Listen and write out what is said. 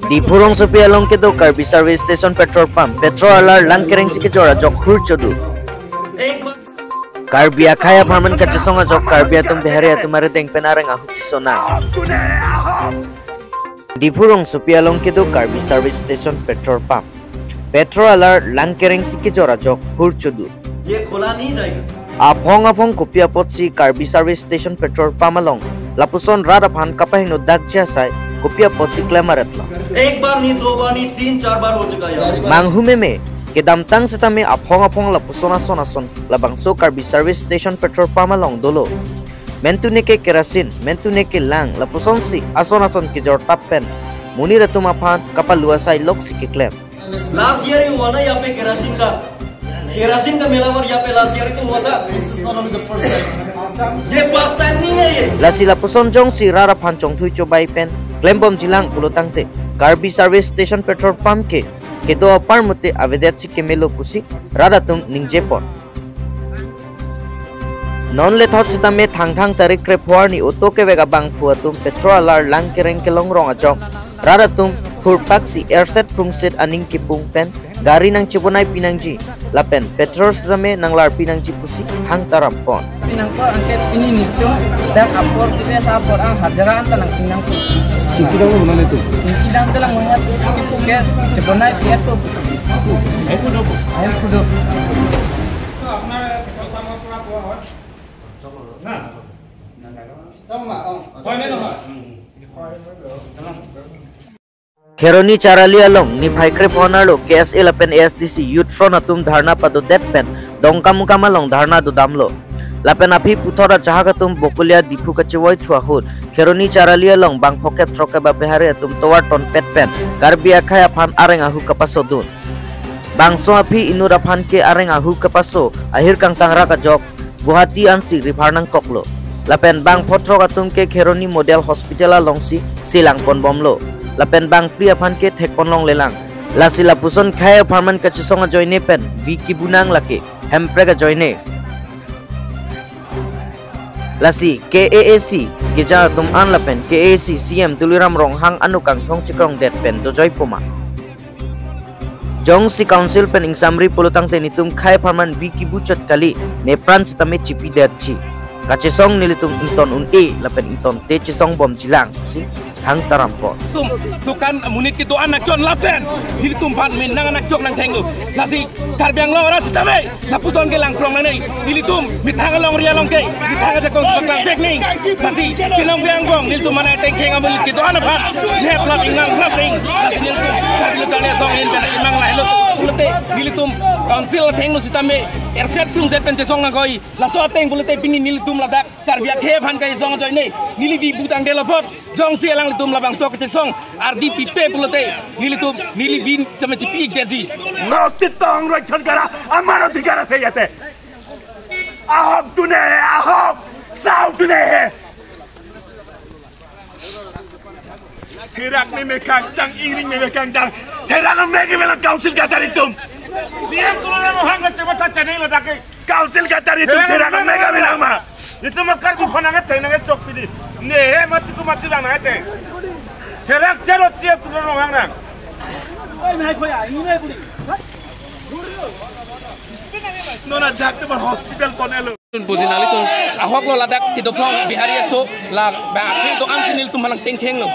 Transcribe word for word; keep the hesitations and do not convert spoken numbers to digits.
Diphu rongsopi along kedo Karbi Service Station petrol pump, petrol alar lang kereng si kejor ajok hur chodu. Karbi akhei apharman kachesong ajok Karbi atum Bihari atum arideng pen areng ahu kesona. Diphu rongsopi along kedo Karbi Service Station petrol pump, petrol alar lang kereng si kejor ajok hur chodu. ये खोला नहीं जाएगा। Aphong aphong kopi apotsi Karbi Service Station petrol pump along lapuson rat aphan kapahingno dak jasai kopi apotsi klem aretlo. एक बार नहीं, दो बार नहीं, तीन चार बार हो चुका है। Manghu meme, kedamtang setame aphong aphong lapuson ason ason labangso Karbi Service Station petrol pump along dolo. Mentune ke kerasin, mentune ke lang, lapusonsi ason ason kejor tap pen monit atum aphan kapalu asai loksi keklem. Last year ही हुआ ना यहाँ पे केरासिन का। केरासिन का मेला पर यहाँ पे लास्ट ईयर ही तो हुआ था। This is not only the first time. ये फर्स्ट टाइम नहीं है ये। Lasi lapuson jongsi rat aphan chongthui chobai pen klembomjilang pulotangte Karbi Service Station petrol pump ke kedo apar mute avedetsi kemelo pusi rat atum ningjepon. Non lethot setame Thangthang tarik krepho arni auto kevek abangphu atum petrol alar lang kereng kelong rong ajok rat atum phurpaksi erset phungset aning kipung pen gari nangchebonai pinangji lapen petrol setame nanglar pinangji pusi hang tarampon. Pinangpo angke pini nelitum dak apor kita sa apor ang hajira anta nangpinangpo. Chingki dam lo mana itu? Chingki dam telang melihat itu ke chebonai dia tu. Ayo kudo. Ayo kudo. Kheroni Charali along niphai krepho arni arlo K S A lapen A S D C Youth Front atum dharna padodet pen Dongkamukam along dharna dodamlo. Lapen aphi puthot achahak atum Bokolia Diphu kachevoi thu ahut Kheroni Charali along bangpho kep throk kep a Bihari atum tovar tonpet pen Karbi akhei aphan areng ahu kapasodun. Bangso aphi inut aphan ke areng ahu kapaso ahir kangtangrak ajok Guwahati ansi refer nangkoklo. Lapen bangpho throk atum ke Kheroni Model Hospital alongsi selangponbomlo. Lapen bangphli aphan ke thekponlonglelang. Lasi lapuson khei apharman kachesong ajoine pen vi kibunang lake Hemprek ajoine. Lasi K A A C keja atum an lapen K A A C C M Tuliram Ronghang anut kangthong chekrongdet pen dojoipo ma. Jongsi council pen ingsamri pulotangte netum khei apharman vi kibuchot kali, nepran setame chipidetji. Kachesong nelitum ington un-e lapen ingtonte chesongbomjilang si hang tarampon. Tum, dukan monit kedo-an anak chon lapen nelitum aphan min nang anak chok nangthenglo. Lasi Karbi Anglong arat setame lapuson ke langplong nangne. Nelitum methang alongri along ke methang ajakong paklang vek nang. Lasi kenong ve angbong nelitum mana tengkheng amonit kedo-an aphan nep lap ingnang lap nang. Lasi nelitum Karbi lo chale song in pen imang lahelo. Pulote nelitum council athengno setame erset phungset pen chesong nangkoi. Laso ateng pulote pini nelitum ladak Karbi akhei aphan kachesong ajoine neli vi butang delo apot jongsi alanglitum labangso kachesong ardi pipe pulote nelitum neli vi setame chipidetji. Nasti tong roichon kara amar adhikar ase yate. Ahok tune hai, ahok, sao tune hai. Therak ne mekangchang, ingring ne mekangchang. Therak meke mela council kachari atum. C M Tuliram Ronghang kachematha chanei ladak ke. Council kachari atum therak meke mela ma. Itum akar ko khona ngat thai nang chok pidi. Ne he mati ko mati lang nang thai. Therak charo C M Tuliram Ronghang nang. Non ajahak te ma hospital ponelo. Tun puji nanglitum ahok lo ladak kedo aphrang Bihari aso la ba akhei do-an si nelitum aphan nangtengkhenglo.